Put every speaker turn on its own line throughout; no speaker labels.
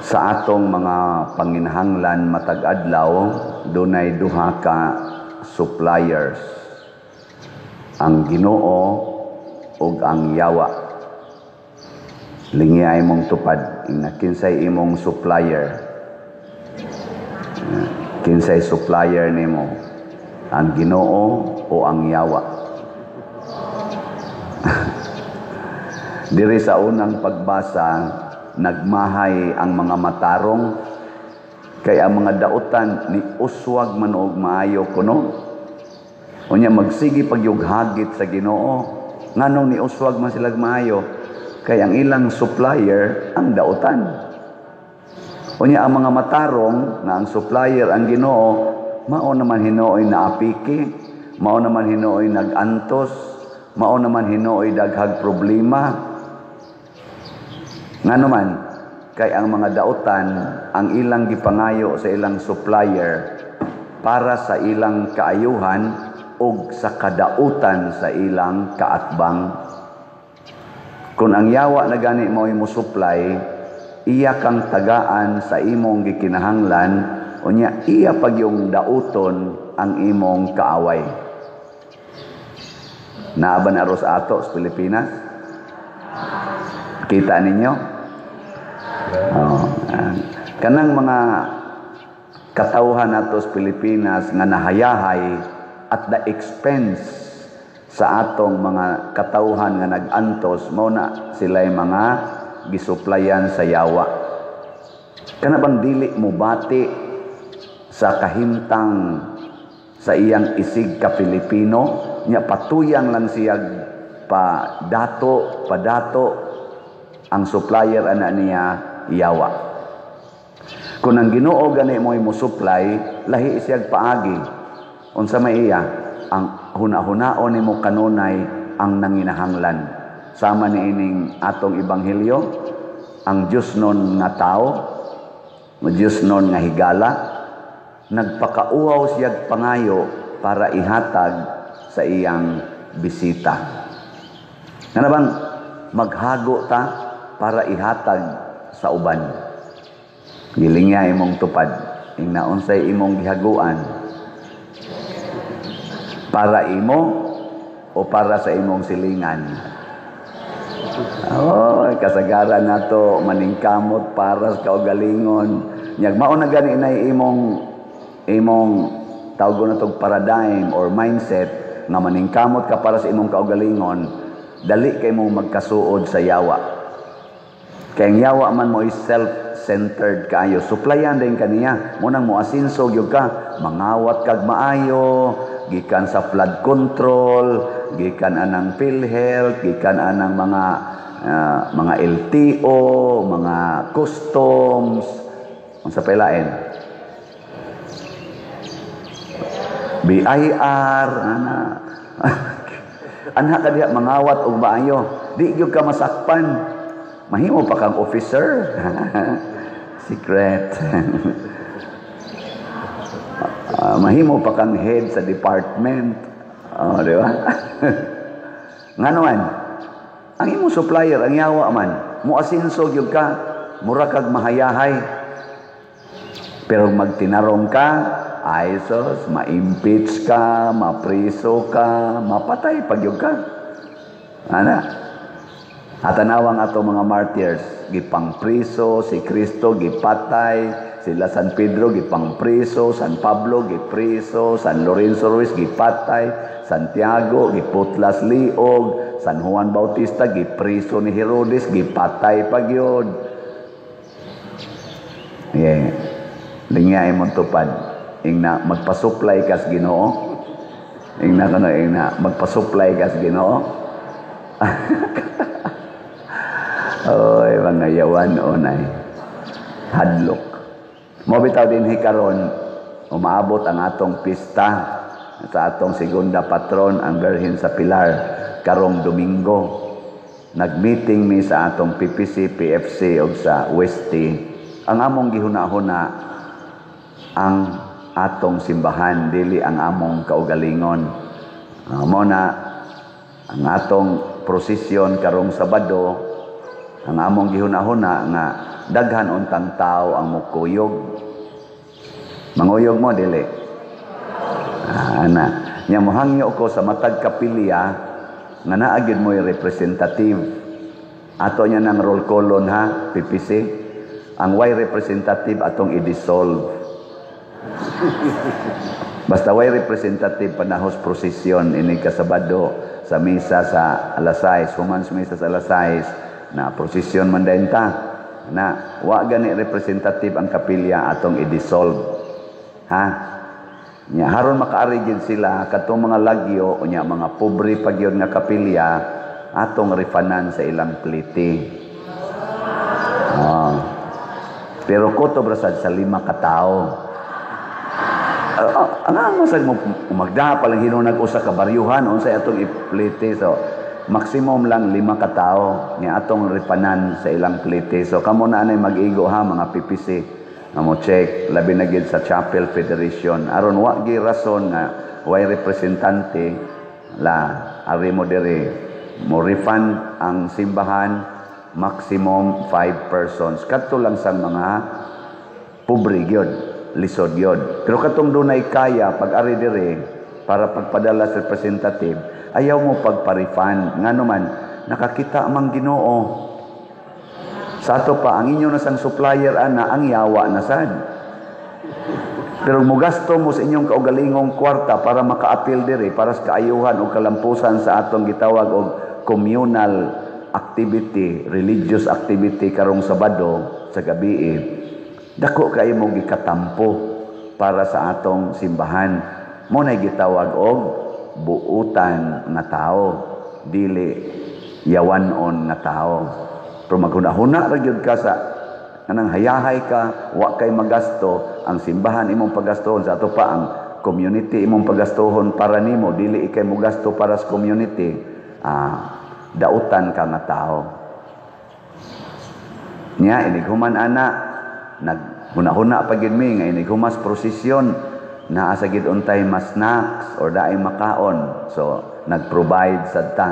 Sa atong mga panginahanglan matag adlaw, dunay duha ka suppliers: ang Ginoo ug ang yawa. Lingya imong tupad, ingna kinsay imong supplier? Kinsay supplier nimo? Ang Ginoo o ang yawa? Diri sa unang pagbasa, nagmahay ang mga matarong kay ang mga dautan ni uswag man og maayo kuno. Unya magsige pagyughagit sa Ginoo. Nganong ni uswag man sila maayo? Kay ang ilang supplier ang dautan. Unya ang mga matarong nga ang supplier ang Ginoo, mao naman hinuoy naapiki, mao naman hinuoy nagantos, mao naman hinuoy daghag problema. Ngano man, kay ang mga dautan ang ilang gipangayo sa ilang supplier para sa ilang kaayuhan ug sa kadautan sa ilang kaatbang. Kung ang yawa na gani mo mo supply, iya kang tagaan sa imong gikinahanglan, unya iya pagyong dauton ang imong kaaway. Naa ba na aros ato sa Pilipinas? Kita ninyo? Oh, kanang mga katawhan nato sa Pilipinas nga nahayahay at the expense sa atong mga katawhan nga nag-antos, mao na sila'y mga gisuplayan sa yawa. Kana bang dili mo bati sa kahimtang sa iyang isig ka Pilipino, nya patuyang lang siya pa dato, padato ang supplier ana niya yawa. Kung ang Ginoo gani mo mo supply, lahi siyag paagi. Unsa may iya? Ang huna-hunaon nimo kanunay ang nanginahanglan. Sama ni ining atong ebanghelyo, ang Diyos nun nga tao, Diyos nun nga higala, nagpakauhaw siyag pangayo para ihatag sa iyang bisita. Nga bang maghago ta para ihatag sa uban. Gilingya imong tupad, ingna unsay imong gihaguan? Para imo o para sa imong silingan? Oh, kasagaran nato maningkamot para sa kaugalingon. Nyag mao na gani inay imong imong tawgon na tog paradigm or mindset nga maningkamot ka para sa imong kaugalingon, dali kay mong magkasuod sa yawa. Kay ang yawa man mo is self-centered kaayo. Suplayan din kaniya. Mo nang moasinso gyud ka, mangawat kag maayo, gikan sa flood control, gikan anang PhilHealth, gikan anang mga LTO, mga customs, unsa pa ilain? BIR, ana. Anha ka diha mangawat og maayo, di gyud ka masakpan. Mahimo pa kang officer. Secret. Mahimo pa kang head sa department. Oh, di ba? Ngano man? Ang imong supplier, ang yawa man, muasinso gyud ka, mura kag mahayahay. Pero magtinarong ka, ay sus, ma-impeach ka, mapriso ka, mapatay pag yun ka. Ana? Atanawang ato mga martyrs, gipangpriso si Kristo, gipatay, sila San Pedro gipangpriso, San Pablo gipriso, San Lorenzo Ruiz gipatay, Santiago giputlas liog, San Juan Bautista gipriso ni Herodes, gipatay pag yun. Yeah. Lingya imong tupad. Ingna magpasupply kas Ginoo. Ingna kuno ingna magpasupply kas Ginoo. Oy, mga yawan onay. Hadlok. Mo bitaw dinhi karon umaabot ang atong pista sa atong segunda patron ang Birhen sa Pilar karong Domingo. Nagmeeting mi sa atong PPC, PFC ug sa Westy. Ang among gihuna-huna ang atong simbahan, dili ang among kaugalingon. Mo na ang atong prosesyon karong Sabado, ang among gihuna-huna nga daghan untang tao ang mukuyog. Manguyog mo, dili? Ah, ana. Nya mohangyo ko sa matag kapilya nga naa gyud mo'y representative. Ato niya ng roll callon ha, PPC. Ang way representative, atong i-dissolve. Basta way representative panahos prosesyon ini kasabado sa misa sa alas 6, human sa misa sa alas 6 na prosesyon man dayon ta. Na wa gani representative ang kapilya, atong i-dissolve. Ha? Nya haron makaari gid sila katong mga lagyo, unya mga pobre pa gyud nga kapilya, atong refundan sa ilang plite. Oh. Pero kutob ra sad sa 5 ka tawo. Ang ano sa mo magda pa lang hinunag usa ka baryuhan, unsay atong iplite? So maximum lang 5 ka tawo nga atong refundan sa ilang plite. So kamo na anay mag-igo ha, mga PPC, nga mo check, labi na gid sa Chapel Federation, aron wa gi rason nga way representante la ari mo diri. Mo refund ang simbahan maximum 5 persons, kadto lang sa mga pobre gyud, lisod gyud. Pero katong dunay kaya, pag ari diri para pagpadala sa representative, ayaw mo pagpa-refund, ngano man nakakita mang Ginoo. Sa ato pa, ang inyo na sang supplier ana, ang yawa na sad. Pero mugasto mo sa inyong kaugalingong kwarta para makaapil diri para sa kaayuhan o kalampusan sa atong gitawag og communal activity, religious activity karong Sabado sa gabi, dako kay mo gikatampo para sa atong simbahan. Mo nay gitawag og buutan nga tao, dili yawanon nga tao. Pero maghuna-huna ra gyud ka sa kanang hayahay ka, wa kay magasto, ang simbahan imong pagastohon, sa ato pa ang community imong pagastohon para nimo, dili ikay mogasto para sa community, dautan ka nga tao. Nya inighuman ana, naghuna-huna pa gyud mi nga inighumas prosesyon, naa sa gid untay mas snacks or daay makaon. So nag-provide sad ta.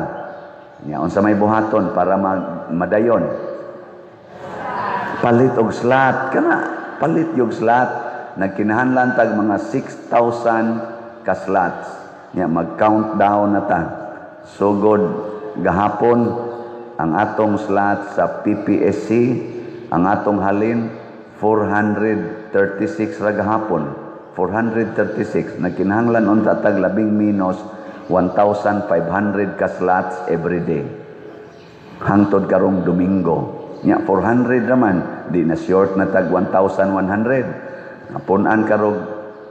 Nya unsa may buhaton para madayon? Palit og slot kana, palit yung slot. Nagkinahanglan tag mga 6,000 ka slots. Nya mag-countdown na ta. Sugod gahapon ang atong slot sa PPSC, ang atong halin 436 ra gahapon. 436. Nagkinahanglan unta tag labing minus 1,500 ka slots every day hangtod karong Domingo. Nya 400 raman, di na short na tag 1,100. Punan karog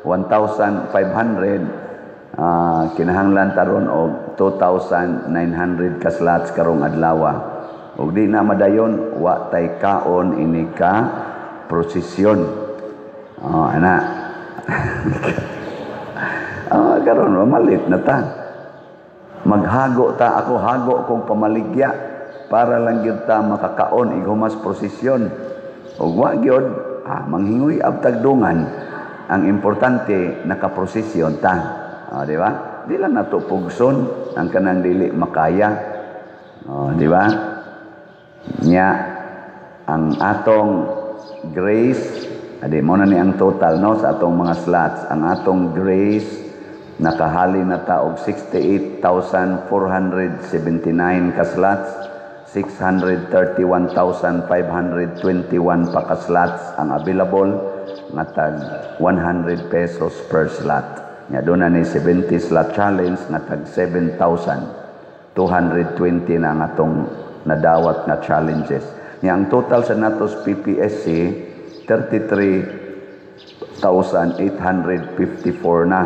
1,500, kinahanglan taron og 2,900 ka slots karong adlaw. Ug di na madayon, wa tay kaon ini ka prosesyon. Oh, ana. Karon malit na ta. Maghago ta, ako hago kong pamaligya para lang gyud ta makakaon ighumas prosesyon. Ug wa gyud, manghingoy abtagdungan. Ang importante nakaprosesyon ta. Di ba? Di lang nato pugson ang kanang dili makaya. Di ba? Nya ang atong grace, adi mo na ni ang total no sa atong mga slots. Ang atong grace nakahali na ta og 68,479 ka slots, 631,521 pa ka slots ang available nga tag 100 pesos per slot. Nya doon na ni 70 slot challenge nga tag 7,220 na ang atong nadawat nga challenges. Nya ang total sa natos PPSC 33,854 na,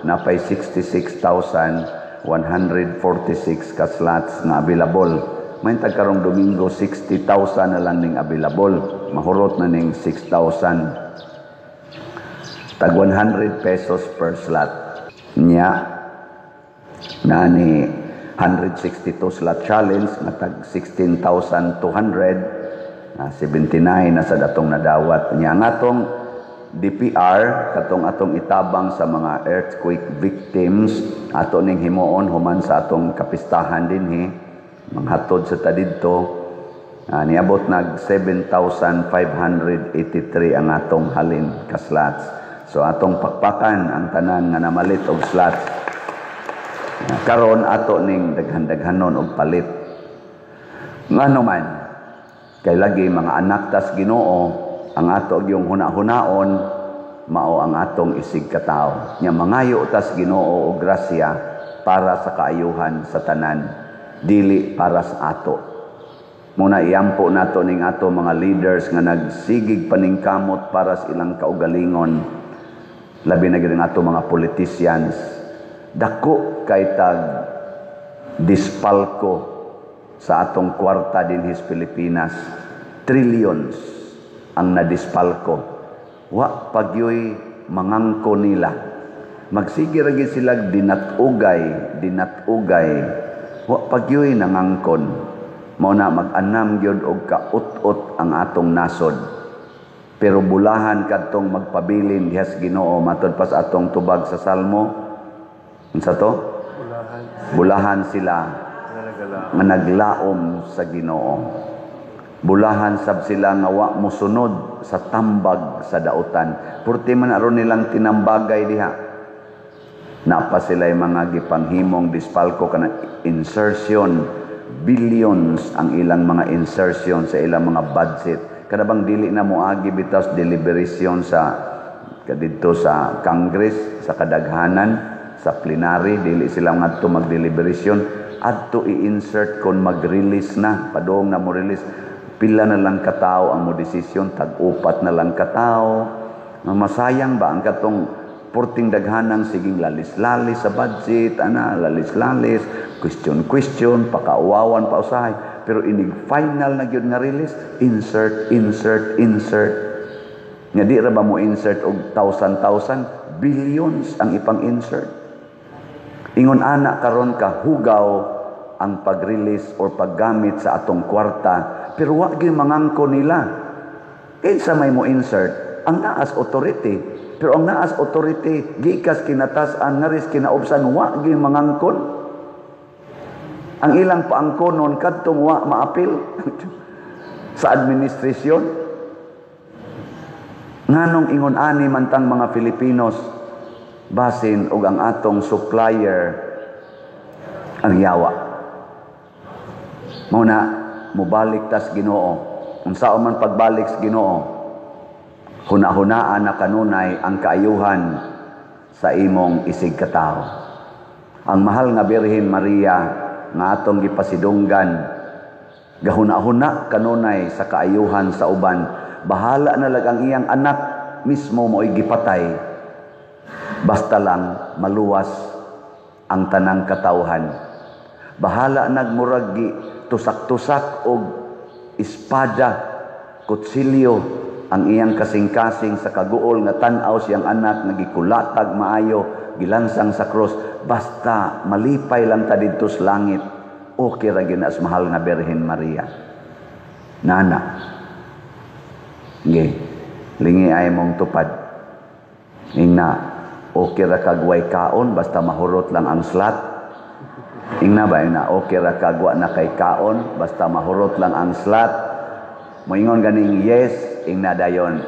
napay 66,146 ka slots nga available. May tag karong Domingo 60,000 na lang ning available. Mahurot na ning 6,000. Tag 100 pesos per slot. Nya na ni 162 slot challenge nga tag 16,200, 79 na sa datong nadawat. Nya ang atong DPR katong atong itabang sa mga earthquake victims, ato ning himuon human sa atong kapistahan dinhi, manghatod sa ta didto. Niabot nag 7,583 ang atong halin ka slots. So atong pakpakan ang tanan nga namalit og slots. Karon ato ning daghan-daghanon og palit. Ngano man, kay lagi mga anak tas Ginoo, ang ato yung huna-hunaon mao ang atong isig katawo. Nya mangayo tas Ginoo og grasya para sa kaayuhan sa tanan, dili para sa ato. Muna iampo nato ning ato mga leaders nga nagsigig paningkamot para sa ilang kaugalingon, labi na gyud ang ato mga politicians. Dako kay tag dispalko sa atong kwarta dinhi sa Pilipinas. Trillions ang nadispalko. Wa pagyoy mangangko nila. Magsige ra gyud sila dinat-ugay, dinat-ugay. Wa pagyoy nangangkon. Mao na mag-anam gyud og kaut-ot ang atong nasod. Pero bulahan kadtong magpabilin diha sa Ginoo, matod pa sa atong tubag sa Salmo. Unsa to?
Bulahan.
Bulahan sila
nga nagalaom
nga naglaom sa Ginoo. Bulahan sab sila nga wa mosunod sa tambag sa dautan. Purti man aron nilang tinambagay diha. Napa sila mga gipanghimong dispalko kana insertion, billions ang ilang mga insertion sa ilang mga budget. Kada bang dili na moagi bitaw sa deliberation sa kadidto sa Congress, sa kadaghanan, sa plenary, dili sila ngadto mag-deliberation, adto i-insert kon mag-release na, padung na mo release. Pila na lang katao ang mo desisyon, tag-upat na lang katao. Masayang ba ang katong purting daghanang siging lalis-lalis sa budget, ana, lalis-lalis, question-question, pakauwawan pa usahay. Pero inig final na gyud nga release, insert, insert, insert. Nga di ra ba mo insert og thousand thousand, billions ang ipang-insert. Ingon ana karon ka hugaw ang pag-release or paggamit sa atong kwarta, pero wa gyud mangangko nila. Kinsa may mo insert? Ang naas authority. Pero ang naas authority gikas kinatas-an ngaris kinaubsan, wa gyud mangangkon. Ang ilang paangkonon kadtong wa maapil sa administrasyon. Nganong ingon ani man tang mga Filipinos, basin og ang atong supplier ang yawa. Mao na mobalik tas Ginoo. Unsaon man pagbalik sa Ginoo, huna-hunaan na kanunay ang kaayuhan sa imong isig katawo. Ang mahal nga Birhen Maria nga atong gipasidunggan, gahuna-huna kanunay sa kaayuhan sa uban. Bahala na lang ang iyang anak mismo mo'y gipatay, basta lang maluwas ang tanang katawhan. Bahala nagmurag gi tusak-tusak og espada, kutsilyo ang iyang kasing-kasing sa kaguol nga tan-aw siyang anak nga gikulatag maayo, gilansang sa krus, basta malipay lang ta didto sa langit. Okay ra gyud na sa mahal nga Birhen Maria. Nana. Nge, lingi ay mong tupad. Ingna, okay ra kag way kaon basta mahurot lang ang slot. Ingna ba, ingna, okay ra kag wa na kay kaon basta mahurot lang ang slot. Moingon ganing yes, ingna dayon,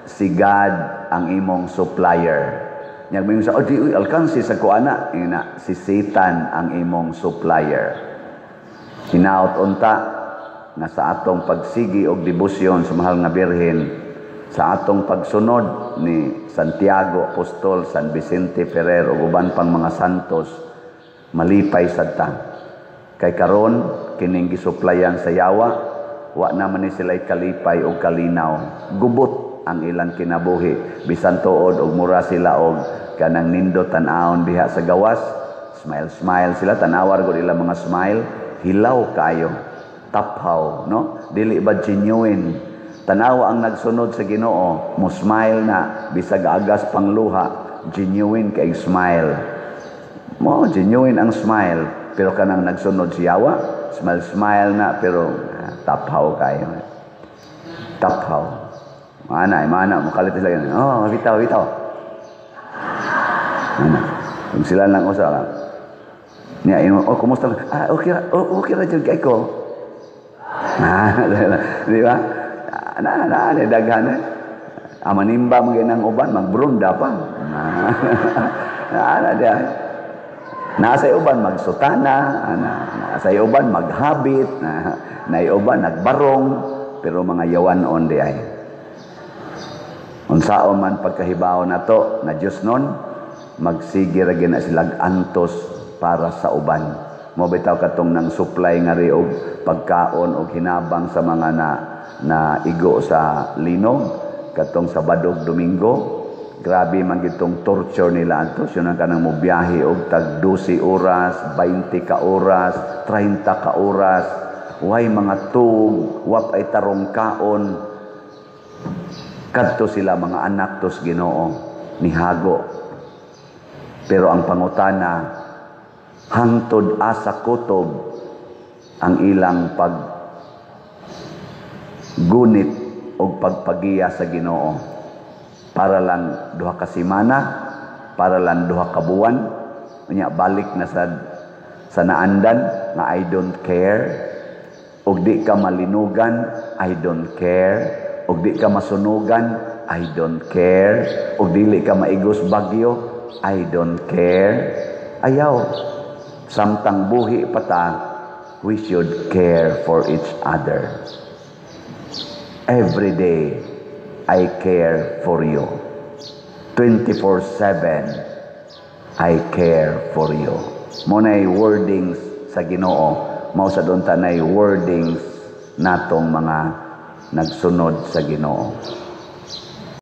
si God ang imong supplier. Nya moingon sa, "Oh, di uy, alkansi sa kuana," ingna, si Satan ang imong supplier. Hinaot unta nga sa atong pagsigi og debosyon sa mahal nga Birhen, sa atong pagsunod ni Santiago Apostol, San Vicente Ferrer ug uban pang mga santos, malipay sad ta. Kay karon kining gisuplayan sa yawa, wa naman ni sila'y kalipay og kalinaw. Gubot ang ilang kinabuhi. Bisan tuod og mura sila og kanang nindo tan-awon diha sa gawas, smile smile sila, tanawar gud ilang mga smile, hilaw kayo, taphaw, no? Dili ba genuine? Tanawa ang nagsunod sa Ginoo, mo smile na bisag agas pangluha, genuine kay smile. Mo genuine ang smile, pero kanang nagsunod siya yawa, smile smile na pero taphaw kayo. Taphaw. Mana, mana, mukalit sila ganun. Oh, bitaw, bitaw. Mana. Kung sila lang usa lang. Niya, ino, "Oh, kumusta?" "Ah, okay ra, oh, okay ra jud kay ko." Di ba? Na na na daghan eh. Amanimba man ang uban, magbrunda pa. Na na. Nasa uban magsutana, na, nasa uban maghabit, na, na uban nagbarong, pero mga yawan-on di ay. Unsaon man pagkahibaw nato na Diyos nun, magsige ra na silag antos para sa uban. Mo bitaw katong nang supply nga ri og pagkaon og hinabang sa mga na na igo sa linog katong Sabado, Domingo. Grabe man gitong torture nila ato. Yun ang kanang mobiyahe og tag 12 oras, 20 ka oras, 30 ka oras, way mga tug, wap ay tarong kaon. Kadto sila, mga anak tos Ginoo, nihago. Pero ang pangutana, hangtod asa kutob ang ilang pag gunit o pagpagiya sa Ginoo? Para lang 2 ka semana, para lang 2 ka buwan, unya balik na sa naandan nga "I don't care"? Og di ka malinugan, "I don't care." Og di ka masunugan, "I don't care." Og dili ka maigos bagyo, "I don't care." Ayaw. Samtang buhi pa ta, we should care for each other. Every day, I care for you. 24/7, I care for you. Mo na'y wordings sa Ginoo, mao sa doon tanay wordings natong mga nagsunod sa Ginoo.